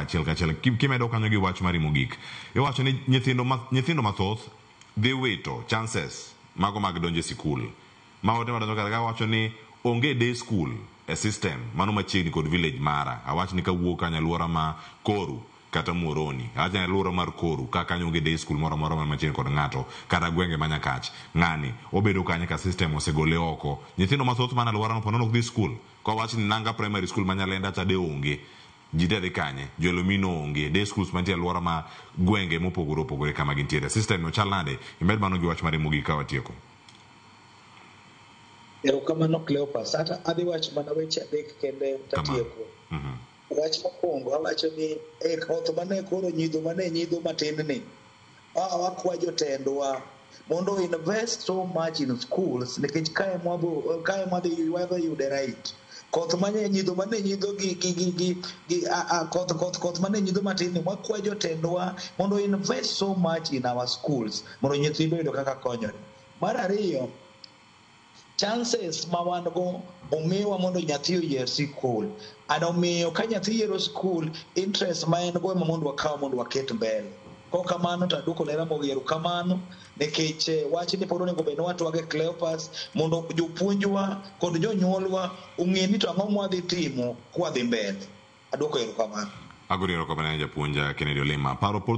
achiel kachiel. Kimedo kanyo gi wach mari mogik, iwacho ni nyithindo mathoth dhi wito chances mago mag donjo e sikul. Ma ote madonjo kar ka wacho ni onge day school e system mano machiegni kod village mara. Awach ni kawuok kanyo alwora ma Koru kata Muhoroni, awach ni alwora mar Koru ka kanyo onge day school moro amora man machiegni kod ng'ato kata gwenge ma Nyakach. Ng'ani obedo kanye ka system osegole oko. Nyithindo mathoth man alwora no ponono ok dhi school. Kowach ni Nanga Primary School ma Nyalenda cha de onge. Ji te dhi kanye? Jo Elomino onge. Day schools mantie alwora ma gwenge mopogore opogore kama gintiere. System no chal nade? Imed mano gi wach mari mogik ka watieko. Erokamano, Cleopas. Ata adhi wacho mana weche adek kende tatieko. Wach mokwongo awacho ni e koth mane koro nyidho mane nyidho matin ni wakwa jotendwa mondo invest so much in schools, nikech kae mwabo kae mwadhi wadhi yude right. Koth mane nyidho mane nyidho gi a, koth mane nyidho matin ni, wakwa jotendwa mondo invest so much in our schools mondo nyithindo oyud kaka konyore. Mar ariyo, chances ma wan go omiwa mondo nyathi oyier sikul, and omiyo ka nyathi yiero skul, interest ma en go ema mondo wakaw mondo waket mbele. Kok kamano to aduoko ne Ramogi erokamano nikech wachni pod onego bed ni watwage, Cleopas, mondo jopuonjwa kod jonyuolwa ong'e ni to ang'o mwadhi timo kwadhi mbele. Aduoko erokamano. Agoni erokamano ne japuonj Kennedy Olima. Paro pod